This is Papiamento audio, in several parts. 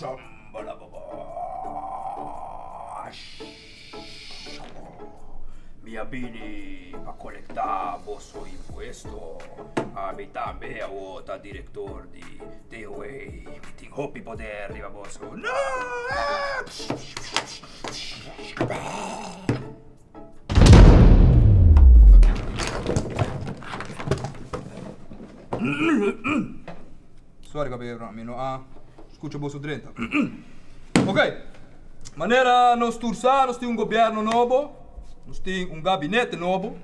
Mi a bini pa kolektá boso impuesto. Ami tambe awor ta direktor di TOA. Mi tin hopi poder riba boso. No! Sorry caballero, mi no a scucha boso drenta. Ok, manera nos tur sa, nos tin un gobierno nobo, nos tin un gabinete nobo,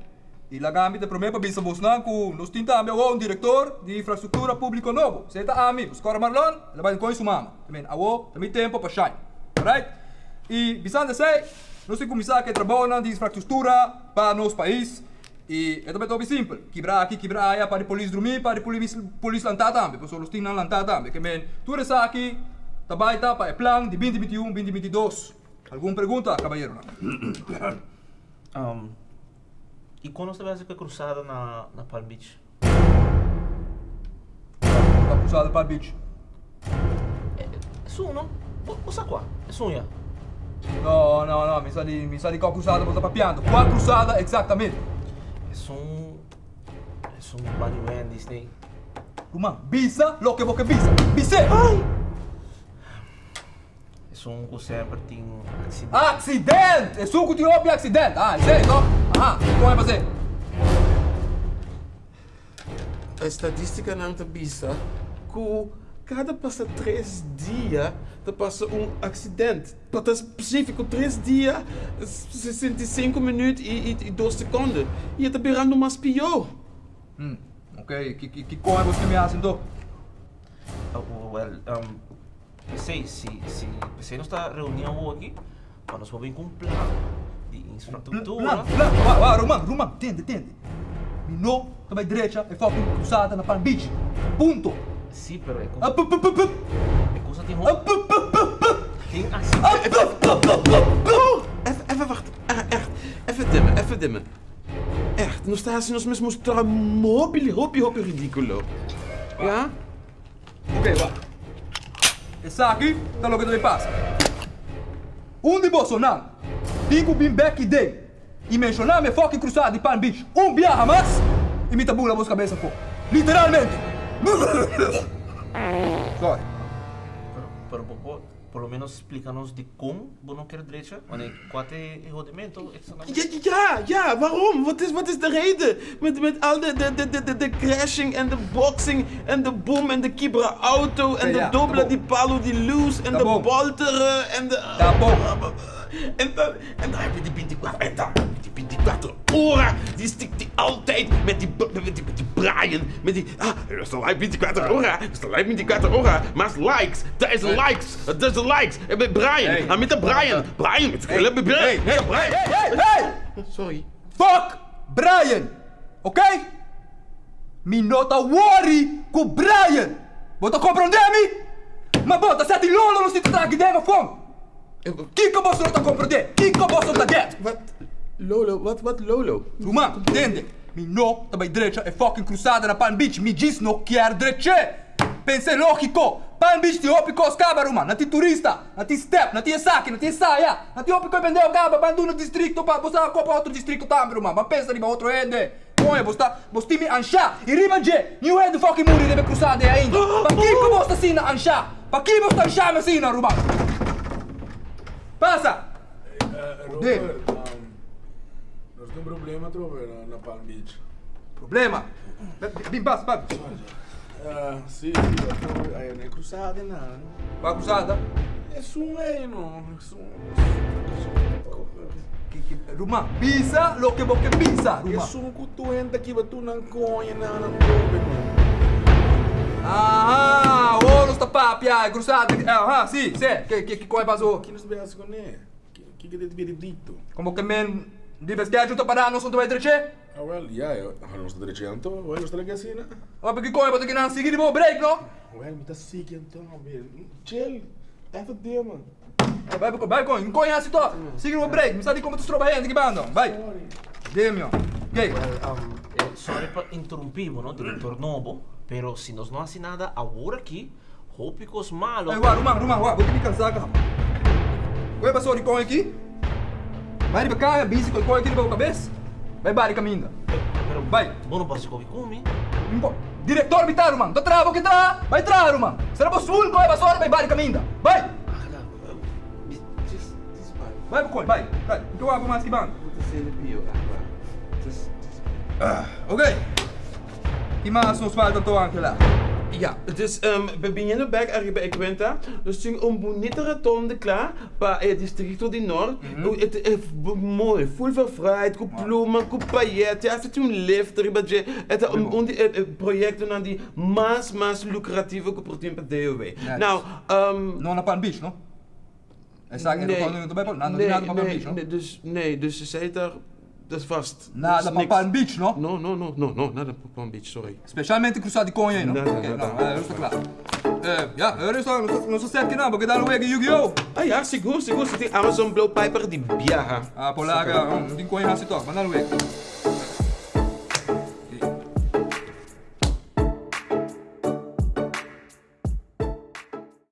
y laga mi ta prome pa bisa bosnan cu nos tin tambe awor un director di infrastructura publico nobo. Esey ta ami, Oscar Marlon, el a bay con su mama. I mean, awor ta mi tempo pa shine. Alright? Y bisando esey, nos tin cuminsa cu e trabounan di infrastructura pa nos pais. I e ta bai hopi simpel, kibra aki, kibra aya, pa di polis drumí, pa di polis lantá tambe, pasobra los tin nan lantá tambe. Ke men, tur esaki ta bai ta pa e plan di binti binti un, binti binti dos. Algun pregunta, kabayeronan? I kon nos ta bai hasi ku e krusada na Palm Beach? Kua krusada Palm Beach? Esun no? Bo sa kua? Esun ya. No, no, no, mi sa di, mi sa di kua krusada bo ta papiando. Kua krusada eksaktamente? Esun, esun ba di Wendy's nei. Ruman, bisa loke bo ke bisa. Bis'é! Esun ku semper tin aksident. Aksident! Esun ku tin hopi aksident. Ah, esei no? Aha, kon e pas'é? Estadístikanan ta bisa ku kada pasa tres dia ta pasa un aksident. Pa ta spesífiko, tres dia, 65 minüt i dos sekonde. I e ta birando mas pió. Ok, kiko e bo tin mi hasi anto? Wèl, P'esei, si, si, p'esei nos ta reuní awor aki, pa nos por bin ku un plan di infrastruktura. Plan, plan, wak, wak, Roman, Roman, tende, tende. Mi no ta bai drecha e fucking krusada na Palm Beach. Punto. Sí, pero e A pu pu pu pu. E cosa tin A hopi. pu pu pu pu. Tin accidente. A pu pu pu pu pu. Even, even wacht, echt, even dimme, even dimme. Echt, nos ta hasi nos mes mustra hopi, hopi, hopi ridíkulo. Ja? Ok, wak. Esaki ta loke ta bay pasa. Un di bosonan tin ku bin bek iden i menshoná mi e fucking krusada di Palm Beach un biaha mas i mi ta bula bos kabes afó. Literalmente. Sorry. Pero bo por por lo menos splika nos dikon bo no kier drecha? Wanneer kua ta e hodimento? Ja, ja, ja, waarom? Wat is, wat is de reden? Met, met al de, de, de, de, de crashing en de boxing en de boom en de kibra auto en de dobla di palo di luz en de bolteren en de... En dan, en dan heb je die 24, en dan heb je die 24 ora, die stikt die altijd met die, met die, met die Brian, met die, ah, dat is de live 24 ora, dat is de live 24 ora, maar likes, 1000 likes, 1000 likes, en met Brian, ah, met de Brian, Brian, met Hey, Brian, hey, Brian. hey, hey, hey! Sorry. Fuck Brian! Ok? Mi no ta worry ku Brian! Bo ta komprondé mi? Ma bo ta sa di lolo nos tin ta traha den of kon? Kiko boso no ta komprondé? Kiko boso no ta get? Wat lolo? Wat wat lolo? Ruman, tende, mi no ta bai drecha e fucking cruzada na Palm Beach, mi djis no kier drech'é! Pens'é lógiko, Palm Beach tin hopi kos kaba, ruman, nan tin turista, nan tin step, nan tin esaki, nan tin esaya, nan tin hopi kos bendeo kaba, ban duna distrikto pa bo sa kopa otro distrikto tambe, ruman, ban pensa riba otro hende. Oye, bo sta, bo tin mi anshá, i riba dje, niun hende fucking muri riba e cruzada ei ainda. Pakiko bo sta asina anshá? Pakiko bo sta anshá mi asina, ruman? Pasa! Robert, nos tin un problema atrobe na Palm Beach. Problema? Bin pasa, pasa. Si, si, atrobe, ay, na e cruzada nan. Kua cruzada? Esun ei no, esun. Ruman, bisa loke bo ke bisa, ruman. Esun ku tur hende aki ba tur nan koña nan atrobe no. Aha, awor nos ta papia, e cruzada, aha, si, si, ke, ke, ke koe pasa awor? Ki nos ta bai hasi kuné? Kiko ta e veredicto? Komo ke men riba e schedule ta pará nos no ta bai dreché? Ah wel, ya, nos ta dreché anto. Wel, nos ta laga asina. Ora pa kiko bo ta kina sigui riba bo break no? Wel, mi ta sigui anto. Chill, even dema. Bai, bai kon, un koña hasi to. Sigui riba bo break, mi sa di komo ta stroba hende ki banda. Bai. Demio. Oké. Wel, sorry pa interrumpí bo no, director nobo, pero si nos no hasi nada awor aki. Hopi kos malo. Ey, wak, ruman, ruman, wak, bo tin di kansa kaba. Koe pasó di kon aki? Bai riba kaya, bisti ku e kon aki riba bo kabes. Bai bari kaminda. Pero, Bai. bo no pasa koki ku mi. Mpo, direktor mi ta, ruman. Ta traha bo ke traha? Bai traha, ruman. Sera bo sul koe basó bai bari kaminda. Bai! Angela, just, just bai. Bai bo kon, bai. Bai. Mi ke wak bo mas ki banda. Bo ta sende pio, ah, Just, just bai. Oké. Ki mas nos falta anto, Angela? Ja, dus biniendo bek ariba e kuenta, nos tin un bunita rotonde kla pa e distrito di Nort. E ta mooi, ful verfraaid, ku pluma, ku payet, hasta tin un lift riba dje. E ta un di e proyektonan di mas mas lukrativo ku por tin pa DOW. Now, No na Palm Beach, no? Esaki e rotonde no ta bai pa, nan no tin nada pa Palm Beach, no? Nee, dus, nee, dus esei ta, dat is vast. Nada pa Palm Beach, no? No, no, no, no, no, nada pa Palm Beach, sorry. Specialmente cruzá di Konya ei, no? Nada, Oké, nada. no, rustig kla. Ja, rustig, nos ta set kinan, bo ke dal wega Yu-Gi-Oh! Ah ja, sigur, sigur, si tin Amazon Blow Piper di biaha. Ah, polaga, no tin Konya hasi tok, manda wega.